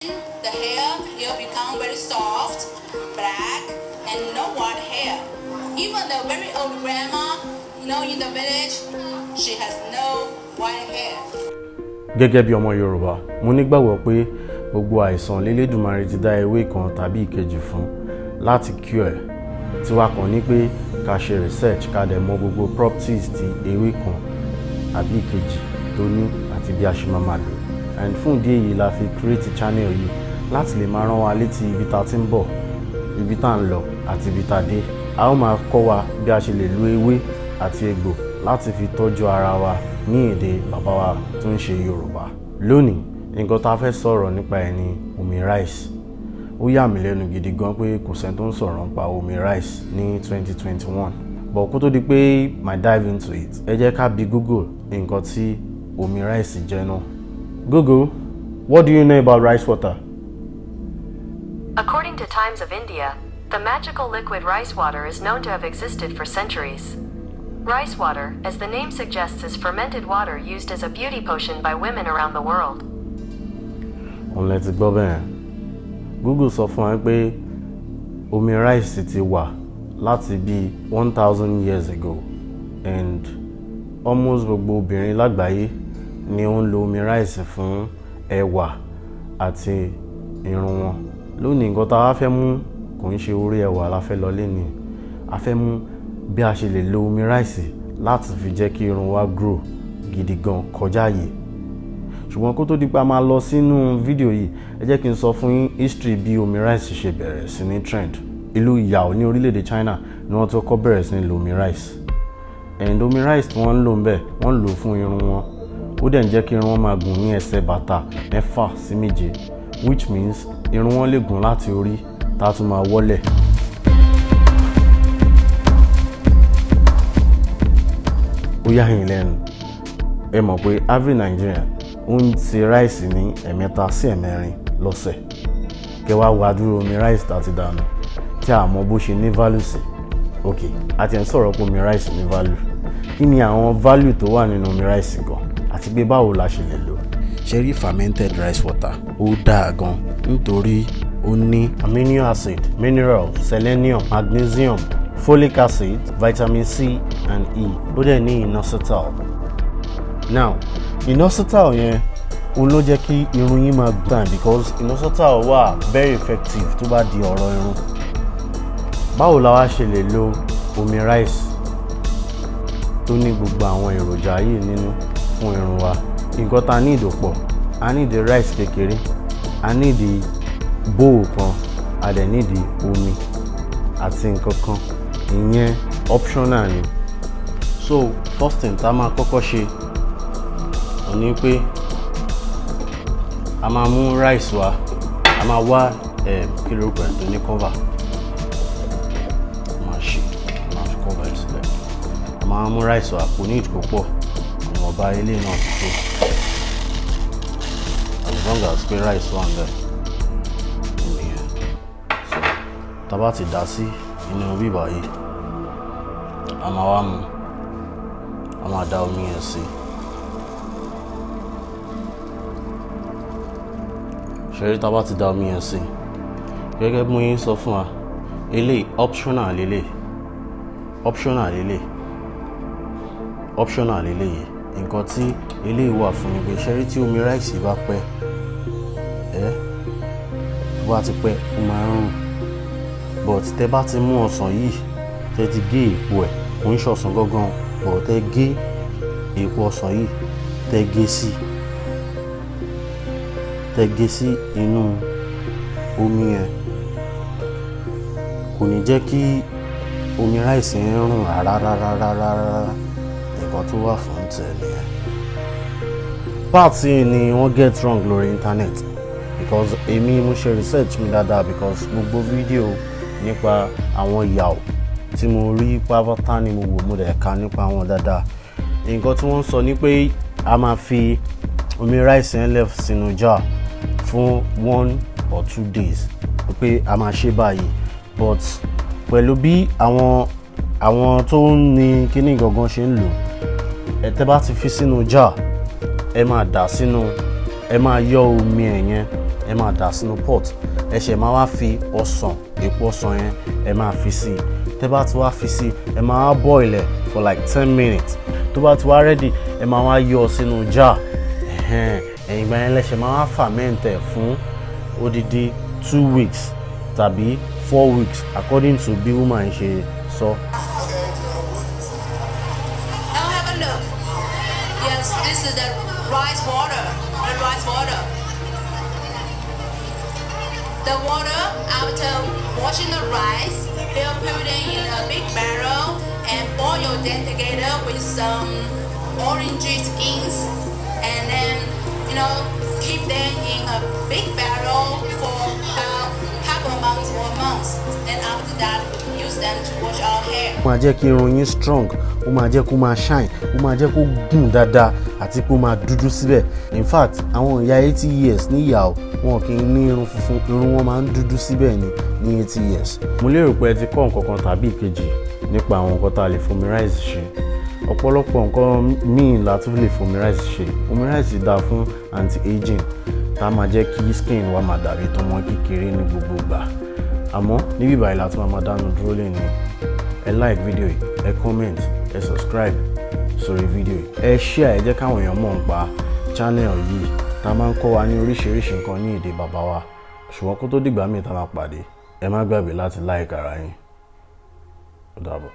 The hair will become very soft, black, and no white hair. Even the very old grandma in the village, she has no white hair. Gẹ́gẹ́ bí ọmọ Yorùbá, mo nígbàgbọ́ pé gbogbo àìsàn l'Elédùmarè ti dá ewé kan tàbí ìkejì fún láti cure ẹ̀. Tiwa kàn ní pé ká ṣe research, ká dẹ̀ mọ gbogbo properties ti ewé kan àbí ìkejì tó ní àti bí a ṣe máa máa lò. And fún ìdí èyí la fi create channel yìí láti lè máa rán wa létí ibi tá a ti ń bọ̀, ibi tá a ń lọ àti ibi tá a dé. A ó máa kọ́ wa bí a ṣe lè lo ewé àti egbò láti fi tọ́jú ara wa ní èdè bàbá wa tó ń ṣe Yorùbá. Lónìí, nǹkan tá a fẹ́ sọ̀rọ̀ nípa ẹ̀ ní omi rice. Ó yà mí lẹ́nu gidi gan pé kò sẹ́ni tó ń sọ̀rọ̀ nípa omi rice ní 2021, but kó tó di pé my dive into it, ẹ jẹ́ ká bi Google nǹkan tí omi rice jẹ́ náà. Google, what do you know about rice water? According to Times of India, the magical liquid rice water is known to have existed for centuries. Rice water, as the name suggests, is fermented water used as a beauty potion by women around the world. Òun lẹ ti gbọ́ bẹ́ẹ̀. Google sọ fún wa pé omi rice ti wà láti bí 1,000 years ago and almost gbogbo obìnrin lágbàáyé ni ó ń lo omi rice fún ẹwà àti irun wọn. Lónìí, nǹkan tá a wá fẹ́ mú kò ń ṣe orí ẹwà la fẹ́ lọ lénìí. A fẹ́ mú bí a ṣe lè lo omi rice láti fi jẹ́ kí irun wa grow gidi gan kọjá yìí. Ṣùgbọ́n kó tó di pé a máa lọ sínú fídíò yìí, ẹ jẹ́ kí n sọ fún yín history bí omi rice ṣe bẹ̀rẹ̀ sí ní trend. Ìlú Yao ní orílẹ̀-èdè China ni wọ́n tó kọ́ bẹ̀rẹ̀ sí ní lo omi rice, and omi rice tí wọ́n ń lò ń bẹ̀, wọ́n ń lò fún irun wọn. Ó dẹ̀ ń jẹ́ kí irun wọn máa gùn ní ẹsẹ̀ bàtà 6 sí 7, which means irun wọn lè gùn láti orí tá a tún máa wọ́lẹ̀. Ó yà yín lẹ́nu. Ẹ mọ̀ pé every Nigerian ó ń ṣe rice ní ẹ̀mẹ́ta sí ẹ̀mẹ́rin lọ́sẹ̀. Kẹ wá wá dúró omi rice tá a ti dànù tí a mọ bó ṣe ní value sí. Ok, a ti ń sọ̀rọ̀ pé omi rice ní value. Kí ni àwọn value tó wà nínú omi rice gan, àti pé báwo la ṣe lè lò? Ṣe rí fermented rice water, ó dáa gan nítorí ó ní amino acid, mineral, selenium, magnesium, folic acid, vitamin C and E. Ó dẹ̀ ní inositol. Now, inositol yẹn, òun ló jẹ́ kí irun yín máa gbọ̀n, because inositol wà very effective tó bá di ọ̀rọ̀ irun. Báwo la wá ṣe lè lo omi rice tó ní gbogbo àwọn èròjà yìí nínú fún irun wa? Nǹkan tá a need ò pọ̀. A need rice kékeré, a need bowl kan, a dẹ̀ need omi àti nǹkan kan, ìyẹn optional ni. So first thing tá a máa kọ́kọ́ ṣe òun ni pé a máa mú rice wa, a máa wá kí lórúkọ ẹ̀ tó ní cover, a máa ṣe, a máa fi cover ẹ̀ sílẹ̀. A máa mú rice wa, kò ní ìdìbò pọ̀, ìwọ̀nba ilé náà ti tó, as long as pé rice wà ń bẹ̀ nìyẹn. So tá a bá ti dà sí inú bíbà yìí, a máa wá mú, a máa da omi yẹn sí. Ṣé rí, tá a bá ti da omi yẹn sí, gẹ́gẹ́ bí mo yín sọ fún wa, eléyìí optional lélẹ̀, optional lélẹ̀, optional lélẹ̀ yìí. Nǹkan tí eléyìí wà fún ni pé, ṣé rí, tí omi rice bá pẹ́ ẹ́, tó bá ti pẹ́, ó máa ń rùn. But tẹ́ bá ti mú ọsàn yìí, tẹ́ ti gé èpo ẹ̀, kò ń ṣọ̀sán gangan, but tẹ́ gé èpo ọsàn yìí, tẹ́ gé sí inú omi yẹn, kò ní jẹ́ kí omi rice yẹn rùn rárá rárá rárá rárá. Nǹkan tó wà fún tẹ̀ nìyẹn. Part yìí ni wọ́n get wrong lórí internet, because èmi mo ṣe research mi dáadáa, because gbogbo fídíò nípa àwọn Yao tí mo rí pátápátá ni mo wò, mo dẹ̀ ka nípa wọn dáadáa. Nǹkan tí wọ́n sọ ni pé a máa fi omi rice yẹn lẹ̀ sínú jar fún 1 or 2 days, pé a máa ṣe báyìí. But pẹ̀lú bí àwọn tó ń ní kíní gangan ṣe ń lò ẹ, tẹ́ bá ti fi sínú jar, ẹ máa dà sínú, ẹ máa yọ omi ẹ̀ yẹn, ẹ máa dà sínú bowl kan. Ẹ máa dà sínú pot. Ẹ ṣẹ̀ máa wá fi ọsàn, èpo ọsàn yẹn, ẹ máa fi sí i. Tẹ́ bá ti wá fi sí i, ẹ máa wá boil ẹ̀ for like 10 minutes. Tó bá ti wá ready, ẹ máa wá yọ sínú jar. Ẹ̀hẹ́n, ẹ̀yìn ìgbà yẹn lẹ ṣẹ̀ máa wá ferment ẹ̀ fún odidi 2 weeks tàbí 4 weeks, according to bí woman ṣe sọ. Now have a look. Yes, this is the rice water. The rice water. The water after washing the rice, they'll put it in a big barrel and boil them together with some orange skins, and then keep them in a big barrel for about half a month or a month. Then after that, use them to wash our hair. Ó máa jẹ́ kí irun yín strong, ó máa jẹ́ kó máa shine, ó máa jẹ́ kó gùn dáadáa, àti pé ó máa dúdú síbẹ̀. In fact, àwọn ìyá 80 years ní ìyàwó wọn kì í ní irun funfun, irun wọn máa ń dúdú síbẹ̀ ní 80 years. Mo lérò pé ẹ ti kọ́ nǹkan kan tàbí ìkejì nípa àwọn nǹkan tá a lè fomi rice ṣe. Ọ̀pọ̀lọpọ̀ nǹkan míì la tún lè fomi rice ṣe. Omi rice dáa fún anti-aging, tá a máa jẹ́ kí skin wa máa dàbí tọmọ kékeré ní gbogbo ìgbà. Àmọ́ níbí báyìí la tún máa dánu dúró lẹ́nu. Ẹ like video yìí, ẹ comment, ẹ subscribe sórí video yìí, ẹ share, ẹ jẹ́ káwọn èèyàn mọ̀ nípa channel yìí tá a máa ń kọ́ wa ní oríṣiríṣi nǹkan ní èdè bàbá wa. Ṣùgbọ́n kó tó dìgbà míì tá a máa pàdé, ẹ má gbàgbé láti like ara yín. Ó dàbọ̀.